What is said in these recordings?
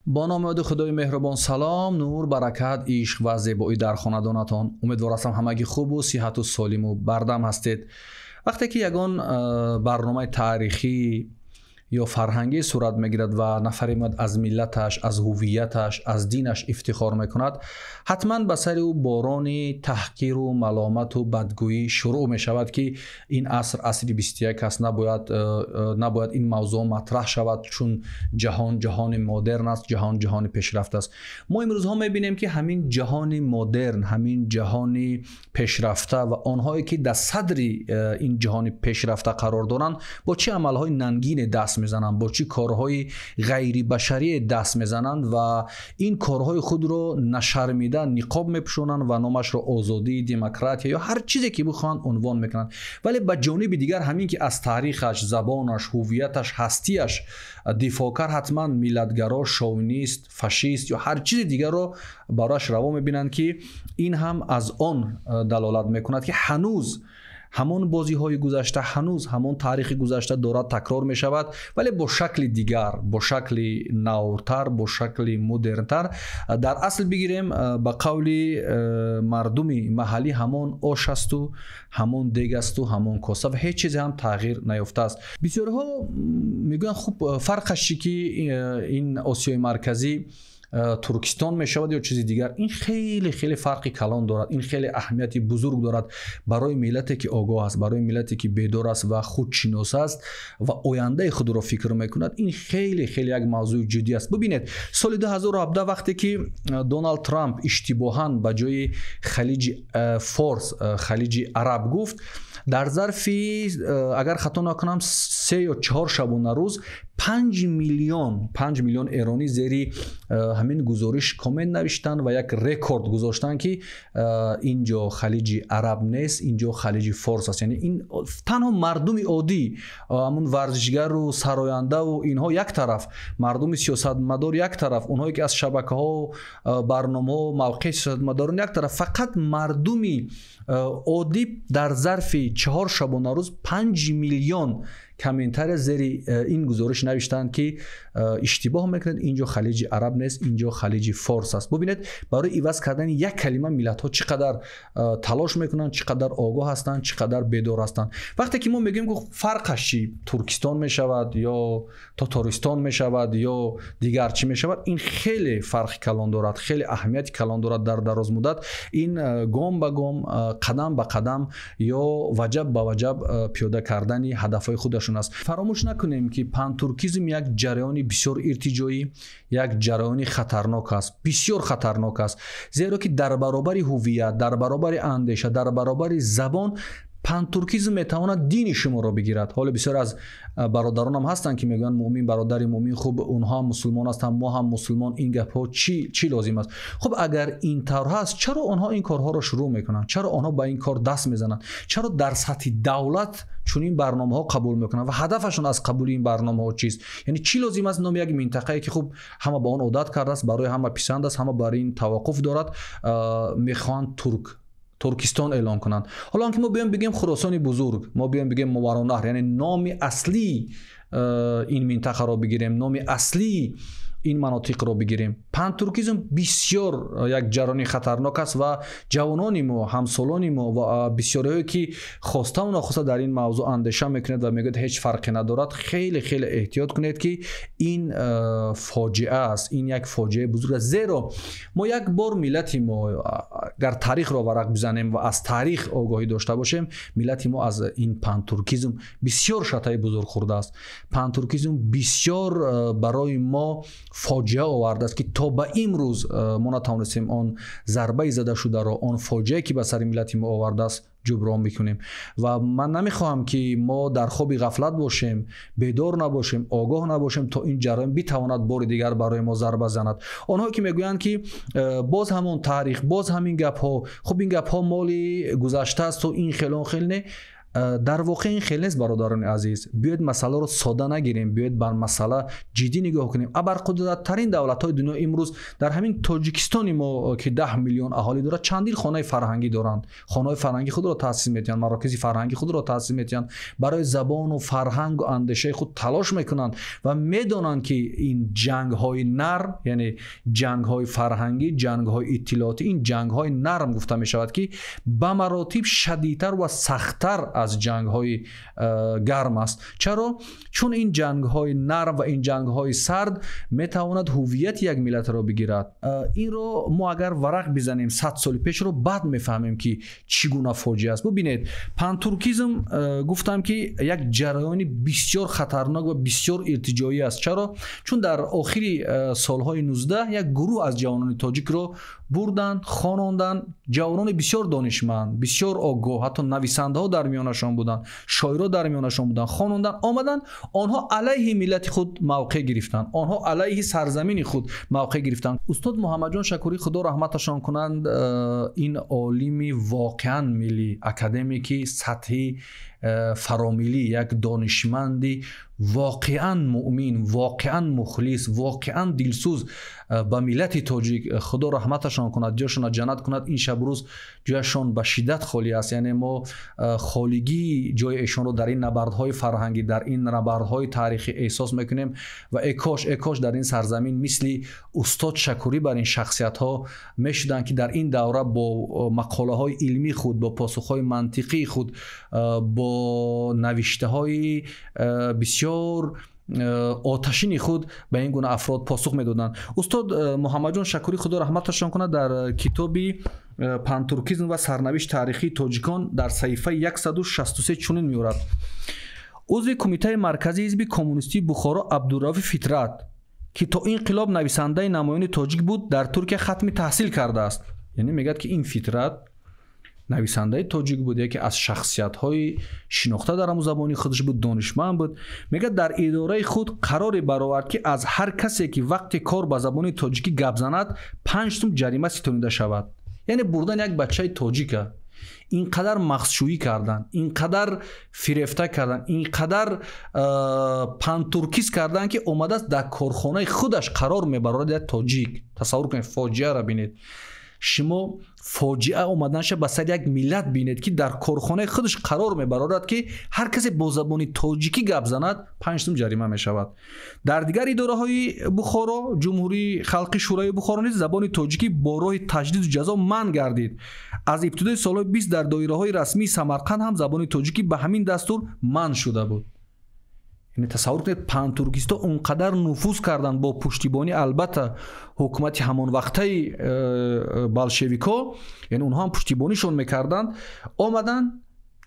Бо номи ёди Худои меҳрубон салом, нур, баракат, ишқ ва зебоӣ дар хонадонатон. Умедворастам ҳамагӣ хубу сиҳату солиму бардам ҳастед. Вақте ки ягон барномаи таърихӣ ё фарҳангӣ сурат мегирад ва нафаре меояд аз миллаташ, аз ҳувияташ, аз динаш ифтихор мекунад, ҳатман ба сари ӯ борони таҳқиру маломату бадгӯӣ шурӯъ мешавад, ки ин аср асри 21 аст, набояд ин мавзӯъ матраҳ шавад, чун ҷаҳон ҷаҳони модерн аст, ҷаҳон ҷаҳони пешрафт аст. Мо имрӯзҳо мебинем, ки ҳамин ҷаҳони модерн, ҳамин ҷаҳони пешрафта ва онҳое ки дар садри ин ҷаҳони пешрафта қарор доранд, бо чӣ амалҳои нангине даст мезананд, бо чӣ корҳои ғайрибашарие даст мезананд ва ин корҳои худро нашармида ниқоб мепӯшонанд ва номашро озодӣ, демократия ё ҳар чизе ки бихоҳанд унвон мекунанд. Вале ба ҷониби дигар ҳамин ки аз таърихаш, забонаш, ҳувияташ, ҳастиаш дифоъ кард, ҳатман миллатгаро, шовинист, фашист ё ҳар чизи дигарро барояш раво мебинанд, ки ин ҳам аз он далолат мекунад, ки ҳанӯз ҳамон бозиҳои гузашта, ҳанӯз ҳамон таърихи гузашта дорад такрор мешавад, вале бо шакли дигар, бо шакли навтар, бо шакли модернтар. Дар асл бигирем, ба қавли мардуми маҳаллӣ, ҳамон ош асту ҳамон дег асту ҳамон коса ва ҳеҷ чизе ҳам тағйир наёфтааст. Бисёриҳо мегӯянд, хуб, фарқаш чи ки ин Осиёи Марказӣ Туркистон мешавад ё чизи дигар? Ин хеле хеле фарқи калон дорад, ин хеле аҳамияти бузург дорад барои миллате ки огоҳ аст, барои миллате ки бедор аст ва худшинос аст ва ояндаи худро фикр мекунад. Ин хеле хеле як мавзӯи ҷиддӣ аст. Бубинед, соли 2017 вақте ки Доналд Трамп иштибоҳан ба ҷои Халиҷи Форс Халиҷи Араб гуфт, дар зарфи, агар хато накунам, 3 ё 4 шабонарӯз 5 миллион эронӣ зери ҳамин гузориш коммент навиштанд ва як рекорд гузоштанд, ки ин ҷо Халиҷи Араб нест, ин ҷо Халиҷи Форс аст. Яъне ин танҳо мардуми оддӣ, ҳамун варзишгару сарояндаву инҳо як тараф, мардуми сиёсатмадор як тараф, онҳое ки аз шабакаҳо, барномаҳо, мавқеи сиёсатмадорон як тараф, фақат мардуми оддӣ дар зарфи 4 шабонарӯз 5 миллион комментария зери ин гузориш навиштанд, ки иштибоҳ мекунед, ин ҷо Халиҷи Араб нест, ин ҷо Халиҷи Форс аст. Бубинед, барои иваз кардани як калима миллатҳо чӣ қадар талош мекунанд, чӣ қадар огоҳ ҳастанд, чӣ қадар бедор ҳастанд. Вақте ки мо мегӯем, ки фарқаш чӣ, Туркистон мешавад ё Тотористон мешавад ё дигар чӣ мешавад, ин хеле фарқи калон дорад, хеле аҳамияти калон дорад. Дар дарозмуддат ин гом ба гом, қадам ба қадам ё ваҷаб ба ваҷаб пиёда кардани ҳадафҳои худашон аст. Фаромӯш накунем, ки пантуркизм як ҷараёни бисёр иртиҷоӣ, як ҷараёни хатарнок аст, бисёр хатарнок аст, зеро ки дар баробари ҳувият, дар баробари андеша, дар баробари забон пантуркизм метавонад дини шуморо бигирад. Ҳоло бисёр аз бародаронам ҳастанд, ки мегӯянд: муъмин бародари муъмин, хуб, онҳо ҳам мусулмон ҳастанд, мо ҳам мусулмон, ин гапҳо чӣ лозим аст? Хуб, агар ин тавр ҳаст, чаро онҳо ин корҳоро шурӯъ мекунанд? Чаро онҳо ба ин кор даст мезананд? Чаро дар сатҳи давлат чунин барномаҳо қабул мекунанд ва ҳадафашон аз қабули ин барномаҳо чист? Яъне чӣ лозим аст номи як минтақае, ки хуб, ҳама ба он одат кардааст, барои ҳама писанд аст, ҳама бар ин таваққуф дорад, мехоҳанд Туркистон эълон кунанд? Ҳоло он ки мо биёем бигӯем Хуросони Бузург, мо биёем бигӯем Мовароуннаҳр, яъне номи аслии ин минтақаро бигирем, номи аслии ин манотиқро бигирем. Пантуркизм бисёр як ҷараёни хатарнок аст ва ҷавонони мо, ҳамсолони мо ва бисёриҳое ки хоставу нохоста дар ин мавзӯъ андеша мекунед ва мегӯяд, ҳеҷ фарқе надорад, хеле хеле эҳтиёт кунед, ки ин фоҷиа аст, ин як фоҷиаи бузург аст, зеро мо як бор, миллати мо, агар таърихро варақ бизанем ва аз таърих огоҳӣ дошта бошем, миллати мо аз ин пантуркизм бисёр шатаи бузург хӯрдааст. Пантуркизм бисёр барои мо фоҷиа овардааст, ки то ба имрӯз мо натавонистем он зарбаи задашударо, он фоҷиае ки ба сари миллати мо овардааст, ҷуброн мекунем. Ва ман намехоҳам, ки мо дар хоби ғафлат бошем, бедор набошем, огоҳ набошем, то ин ҷараён битавонад бори дигар барои мо зарба занад. Онҳое ки мегӯянд, ки боз ҳамон таърих, боз ҳамин гапҳо, хуб, ин гапҳо моли гузаштаасту ин хел, он хел, не. Дар воқеъ ин хел нест, бародарони азиз. Биёед масъаларо сода нагирем, биёед бар масъала ҷиддӣ нигоҳ кунем. Абарқудраттарин давлатҳои дунё имрӯз дар ҳамин Тоҷикистони мо, ки 10 миллион аҳолӣ дорад, чандин хонаи фарҳангӣ доранд. Хонаҳои фарҳангӣ худро таъсис метиҳанд, марокизи фарҳангӣ худро таъсис метиҳанд, барои забону фарҳангу андешаи худ талош мекунанд ва медонанд, ки ин ҷангҳои нарм, яъне ҷангҳои фарҳангӣ, ҷангҳои иттилоотӣ, ин ҷангҳои нарм гуфта мешавад, ки ба маротиб шадидтар ва сахттар аз ҷангҳои гарм аст. Чаро? Чун ин ҷангҳои нарм ва ин ҷангҳои сард метавонад ҳуввияти як миллатро бигирад. Инро мо агар варақ бизанем 100 соли пешро, баъд мефаҳмем, ки чӣ гуна фоҷиа аст. Бубинед, пантуркизм, гуфтам, ки як ҷараёни бисёр хатарнок ва бисёр иртиҷоӣ аст. Чаро? Чун дар охири солҳои 19 як гурӯҳ аз ҷавонони тоҷикро бурданд, хононданд. Ҷавонони бисёр донишманд, бисёр огоҳ, ҳатто нависандаҳо дар миёнашон буданд, шоиро дар миёнашон буданд, хононданд, омаданд. Онҳо алайҳи миллати худ мавқеъ гирифтанд, онҳо алайҳи сарзамини худ мавқеъ гирифтанд. Устод Муҳаммадҷон Шакурӣ, худо раҳматашон кунанд, ин олими воқеан миллӣ, академики сатҳи фаромиллӣ, як донишманди воқеан муъмин, воқеан мухлис, воқеан дилсӯз ба миллати тоҷик, худо раҳматашон кунад, ҷошонро ҷаннат кунад. Ин шабрӯз ҷояшон ба шиддат холӣ аст. Яъне мо холигии ҷои эшонро дар ин набардҳои фарҳангӣ, дар ин набардҳои таърихӣ эҳсос мекунем ва экош, экош дар ин сарзамин мисли устод Шакурӣ бар ин шахсиятҳо мешуданд, ки дар ин давра бо мақолаҳои илмии худ, бо посухҳои мантиқии худ, бо навиштаҳои бисёр оташини худ ба ин гуна афрод посух медоданд. Устод Муҳаммадҷон Шакурӣ, худо раҳматашон кунад, дар китоби «Пантуркизм ва сарнавишт таърихии тоҷикон» дар саҳифаи 163 чунин меорад: узви Кумитаи марказии ҳизби коммунистии Бухоро Абдурауфи Фитрат, ки то инқилоб нависандаи намоёни тоҷик буд, дар Туркия хатми таҳсил кардааст. Яъне мегӯяд, ки ин Фитрат нависандаи тоҷик буд, яке аз шахсиятҳои шинохта дар ҳамун забони худаш буд, донишманд буд. Мегӯяд, дар идораи худ қароре баровард, ки аз ҳар касе, ки вақти кор ба забони тоҷикӣ гап занад, 5 сум ҷарима ситонида шавад. Яъне бурдан як бачаи тоҷика, ин қадар мағзшӯӣ кардан, ин қадар фирефта кардан, ин қадар пантуркист кардан, ки омадааст, дар корхонаи худаш қарор мебарорад як тоҷик. Тасаввур кунед, фоҷиаро бинед шумо, фоҷиа омаданаша ба сари як миллат бинед, ки дар корхонаи худаш қарор мебарорад, ки ҳар касе бо забони тоҷикӣ гап занад, 5 сум ҷарима мешавад. Дар дигар идораҳои Бухоро, Ҷумҳурии Халқи Шӯравии Бухоро низ забони тоҷикӣ бо роҳи таҷдиду ҷазо манъ гардид. Аз ибтидои солҳои 20 дар доираҳои расмии Самарқанд ҳам забони тоҷикӣ ба ҳамин дастур манъ шуда буд. Яъне тасаввур кунед, пантуркистҳо он қадар нуфуз карданд, бо пуштибонӣ, албатта, ҳукумати ҳамонвақтаи болшевикҳо, яъне онҳо ҳам пуштибонишон мекарданд. Омаданд,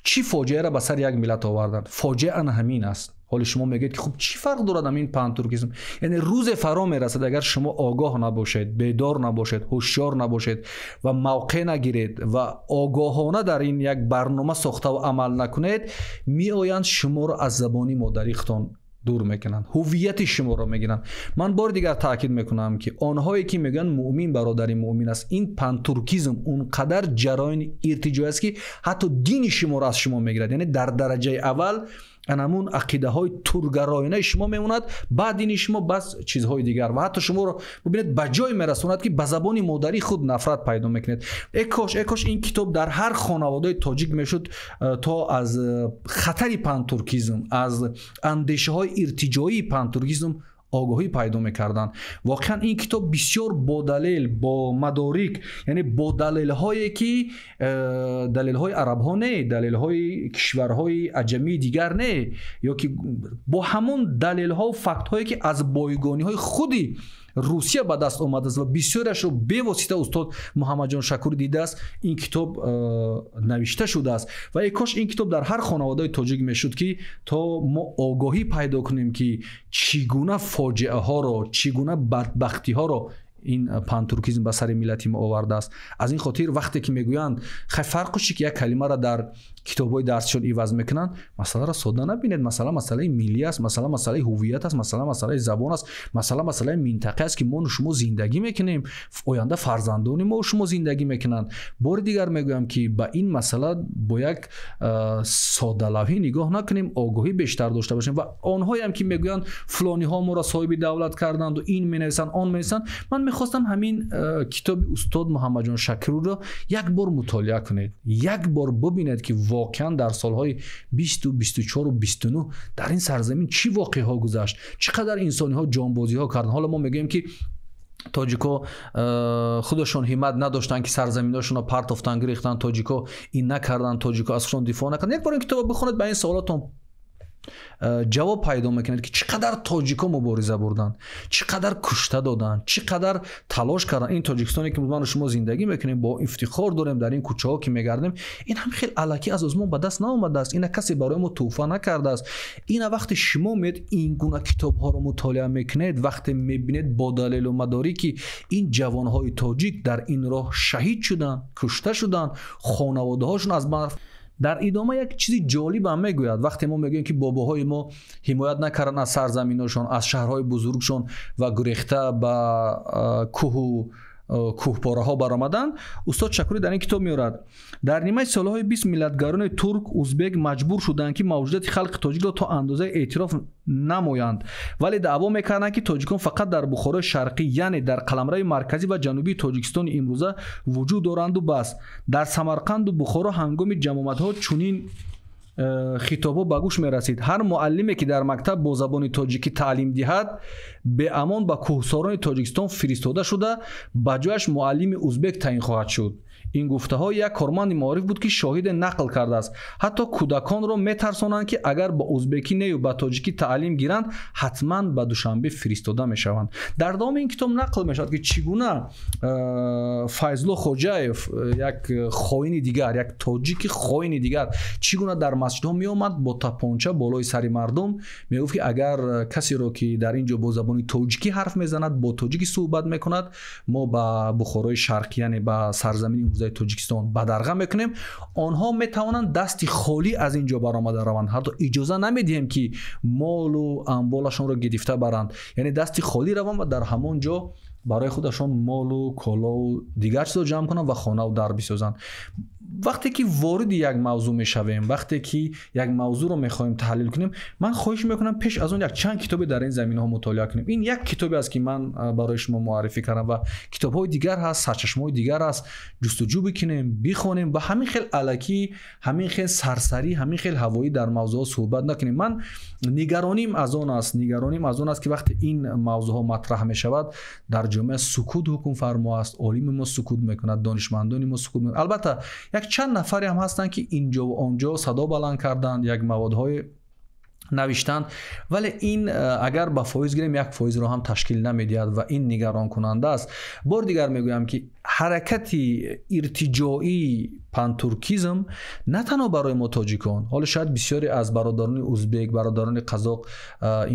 чӣ фоҷиаро ба сари як миллат оварданд. Фоҷиа ана ҳамин аст. Ҳоли шумо мегӯед, ки хуб, чӣ фарқ дорад ҳамин пантуркизм? Яъне рӯзе фаро мерасад, агар шумо огоҳ набошед, бедор набошед, ҳушёр набошед ва мавқеъ нагиред ва огоҳона дар ин як барнома сохтаву амал накунед, меоянд, шуморо аз забони модарихтон дур мекунанд, ҳуввияти шуморо мегиранд. Ман бори дигар таъкид мекунам, ки онҳое ки мегӯянд муъмин бародари муъмин аст, ин пантуркизм он қадар ҷараёни иртиҷоӣ аст, ки ҳатто дини шуморо аз шумо мегирад. Яъне дар дараҷаи аввал анамун ақидаҳои тургароинаи шумо мемонад, баъд дини шумо, бас чизҳои дигар. Ва ҳатто шуморо, бубинед, ба ҷое мерасонад, ки ба забони модарии худ нафрат пайдо мекунед. Э кош, э кош ин китоб дар ҳар хонаводаи тоҷик мешуд, то аз хатари пантуркизм, аз андешаҳои иртиҷоии пантуркизм огоҳӣ пайдо мекарданд. Воқеан ин китоб бисёр бо далел, бо мадорик, яъне бо далелҳое, ки далелҳои арабҳо не, далелҳои кишварҳои аҷамии дигар не, ё ки бо ҳамон далелҳо, фактҳое, ки аз бойгониҳои худи Русия ба даст омадааст ва бисёриашро бевосита устод Муҳаммадҷон Шакурӣ дидааст, ин китоб навишта шудааст. Ва э кош ин китоб дар ҳар хонаводаи тоҷик мешуд, ки то мо огоҳӣ пайдо кунем, ки чӣ гуна фоҷиаҳоро, чӣ гуна бадбахтиҳоро. Ин пантуркизм ба сари миллати мо овардааст. Аз ин хотир вақте ки мегӯянд, хай, фарқу чи ки як калимаро дар китобҳои дарсишон иваз мекунанд, масъаларо содда набинед. Масъала масъалаи миллӣ аст, масъала масъалаи ҳувият аст, масъала масъалаи забон аст, масъала масъалаи минтақа аст, ки мо шумо зиндагӣ мекунем, оянда фарзандони мо шумо зиндагӣ мекунанд. Бори дигар мегӯям, ки ба ин масъала бо як соддалавҳӣ нигоҳ накунем, огоҳӣ бештар дошта бошем. Ва онҳоям ки мегӯянд, фулониҳо моро соҳиби давлат карданду, ин менависанд, он менависанд, ман мехостам ҳамин китоби устод Муҳаммадҷон Шакириро як бор мутолиа кунед, як бор бубинед, ки воқеан дар солҳои 20, 24, 29 дар ин сарзамин чӣ воқеаҳо гузашт, чӣ қадар инсониҳо ҷонбозиҳо карданд. Ҳоло мо мегӯем, ки тоҷико худашон ҳиммат надоштанд, ки сарзаминҳошонро партофтанд, гирехтанд, тоҷико ин накарданд, тоҷико аз худшон дифоъ накарданд. Як бор ин китобро бихонед, ба ин саволотон ҷавоб пайдо мекунед, ки чӣ қадар тоҷико мубориза бурданд, чӣ қадар кушта доданд, чӣ қадар талош карданд. Ин Тоҷикистоне ки ману шумо зиндагӣ мекунем, бо ифтихор дорем, дар ин кӯчаҳо ки мегардем, ин ҳам хел алакӣ аз озмон ба даст наомадааст, ина касе барои мо тӯҳфа накардааст. Ина вақте шумо мед ин гуна китобҳоро мутолиа мекунед, вақте мебинед бо далелу мадорӣ, ки ин ҷавонҳои тоҷик дар ин роҳ шаҳид шуданд, кушта шуданд, хонаводаҳошон аз байн. Дар идома як чизи ҷолибам мегӯяд. Вақте мо мегӯем, ки бобоҳои мо ҳимоят накарданд аз сарзаминошон, аз шаҳрҳои бузургшон ва гурехта ба кӯҳу кӯҳпораҳо баромаданд, устод Шакурӣ дар ин китоб меорад: дар нимаи солҳои 20 миллатгарони турк, узбек маҷбур шуданд, ки мавҷудияти халқи тоҷикро то андозаи эътироф намоянд, вале даъво мекарданд, ки тоҷикон фақат дар Бухорои Шарқӣ, яъне дар қаламрави марказӣ ва ҷанубии Тоҷикистони имрӯза вуҷуд доранду бас. Дар Самарқанду Бухоро ҳангоми ҷамъомадҳо чунин хитобҳо ба гӯш мерасид: ҳар муаллиме, ки дар мактаб бо забони тоҷикӣ таълим диҳад, беамон ба кӯҳсорони Тоҷикистон фиристода шуда, ба ҷояш муаллими узбек таъин хоҳад шуд. Ин гуфтаҳо як корманди маориф буд, ки шоҳиде нақл кардааст. Ҳатто кӯдаконро метарсонанд, ки агар ба узбекӣ нею ба тоҷикӣ таълим гиранд, ҳатман ба Душанбе фиристода мешаванд. Дар давоми ин китоб нақл мешавад, ки чӣ гуна Файзулло Хоҷаев, як хоини дигар, як тоҷики хоини дигар, чӣ гуна дар масҷидҳо меомад, бо тапонча болои сари мардум мегуфт, ки агар касеро, ки дар ин ҷо бо забони тоҷикӣ ҳарф мезанад, бо тоҷикӣ суҳбат мекунад, мо ба Бухорои Шарқӣ, яъне ба сарзамини имрӯзаи Тоҷикистон, бадарға мекунем, онҳо метавонанд дасти холӣ аз ин ҷо баромада раванд, ҳатто иҷоза намедиҳем, ки молу амволашонро гирифта баранд, яъне дасти холӣ раванд ва дар ҳамон ҷо барои худашон молу колову дигар чизо ҷамъ кунанд ва хонаву дар бисозанд. Вақте ки вориди як мавзӯъ мешавем, вақте ки як мавзӯъро мехоҳем таҳлил кунем, ман хоҳиш мекунам, пеш аз он як чанд китобе дар ин заминаҳо мутолиа кунем. Ин як китобе аст, ки ман барои шумо муаррифӣ кардам, ва китобҳои дигар ҳаст, сарчашмаҳои дигар аст, ҷустуҷӯ бикунем, бихонем ва ҳамин хел алакӣ, ҳамин хел сарсарӣ, ҳамин хел ҳавоӣ дар мавзӯъҳо суҳбат накунем. Ман нигароним аз он аст, нигароним аз он аст, ки вақте ин мавзӯъҳо матраҳ мешавад, дар ҷомеа сукут ҳукмфармо аст, олими мо сукут мекунад, донишмандони мо сукут мекунад. Албатта, як чанд нафаре ҳам ҳастанд, ки инҷову онҷо садо баланд карданд, як маводҳое навиштанд, вале ин агар ба фоиз гирем, 1%-ро ҳам ташкил намедиҳад ва ин нигаронкунанда аст. Бори дигар мегӯям, ки ҳаракати иртиҷоии пантуркизм на танҳо барои мо тоҷикон, ҳоло шояд бисёре аз бародарони узбек, бародарони қазоқ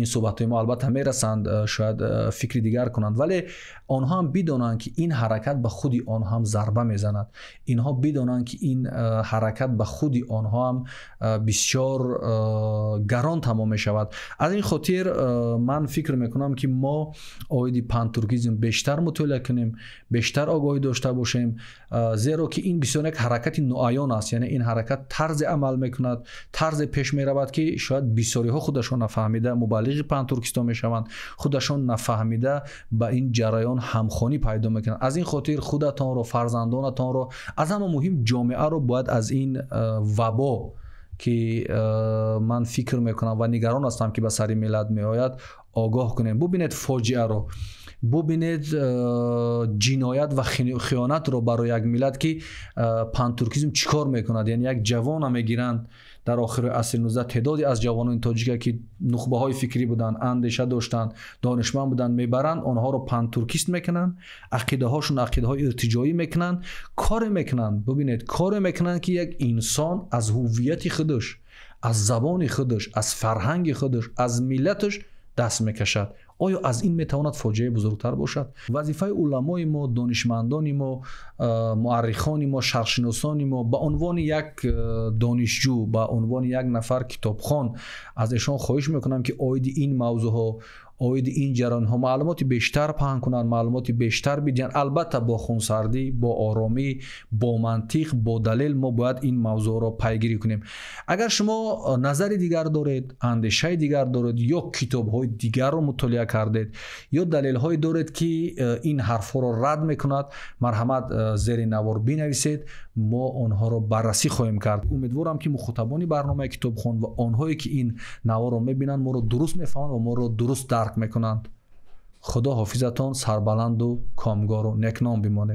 ин суҳбатҳои мо албатта мерасанд, шояд фикри дигар кунанд, вале онҳо ҳам бидонанд, ки ин ҳаракат ба худи онҳо ҳам зарба мезанад. Инҳо бидонанд, ки ин ҳаракат ба худи онҳо ҳам бисёр гарон тамом мешавад. Аз ин хотир ман фикр мекунам, ки мо оиди пантуркизм бештар мутолиа кунем, бештар огоҳӣ дошта бошем, зеро ки ин бисёр як ҳаракати ноаён аст, яъне ин ҳаракат тарзе амал мекунад, тарзе пеш меравад, ки шояд бисёриҳо худашон нафаҳмида мубаллиғи пантуркистон мешаванд, худашон нафаҳмида ба ин ҷараён ҳамхонӣ пайдо мекунанд. Аз ин хотир худатонро, фарзандонатонро, аз ҳама муҳим ҷомеаро бояд аз ин вабо, ки ман фикр мекунам ва нигарон ҳастам, ки ба сари миллат меояд, огоҳ кунем. Бубинед фоҷиаро, бубинед ҷиноят ва хиёнатро барои як миллат, ки пантуркизм чӣ кор мекунад. Яъне як ҷавона мегиранд дар охири асри 19, теъдоде аз ҷавонони тоҷика, ки нухбаҳои фикрӣ буданд, андеша доштанд, донишманд буданд, мебаранд, онҳоро пантуркист мекунанд, ақидаҳошон ақидаҳои иртиҷоӣ мекунанд, коре мекунанд, бубинед, коре мекунанд, ки як инсон аз ҳуввияти худаш, аз забони худаш, аз фарҳанги худаш, аз миллаташ даст мекашад. Оё аз ин метавонад фоҷиаи бузургтар бошад? Вазифаи уламои мо, донишмандони мо, муаррихони мо, шарқшиносони мо, ба унвони як донишҷӯ, ба унвони як нафар китобхон, аз эшон хоҳиш мекунам, ки оиди ин мавзӯъҳо, оиди ин ҷараёнҳо маълумоти бештар паҳн кунанд, маълумоти бештар бидиҳанд. Албатта, бо хунсардӣ, бо оромӣ, бо мантиқ, бо далел мо бояд ин мавзӯъро пайгирӣ кунем. Агар шумо назари дигар доред, андешаи дигар доред ё китобҳои дигарро мутолиа кардед, ё далелҳое доред, ки ин ҳарфҳоро рад мекунад, марҳамат, зери навор бинависед, мо онҳоро баррасӣ хоҳем кард. Умедворам, ки мухотабони барномаи «Китобхон» ва онҳое, ки ин наворро мебинанд, моро дуруст мефаҳманд ва моро дуруст дарк мекунанд. Худо ҳофизатон, сарбаланду комгору некном бимонед.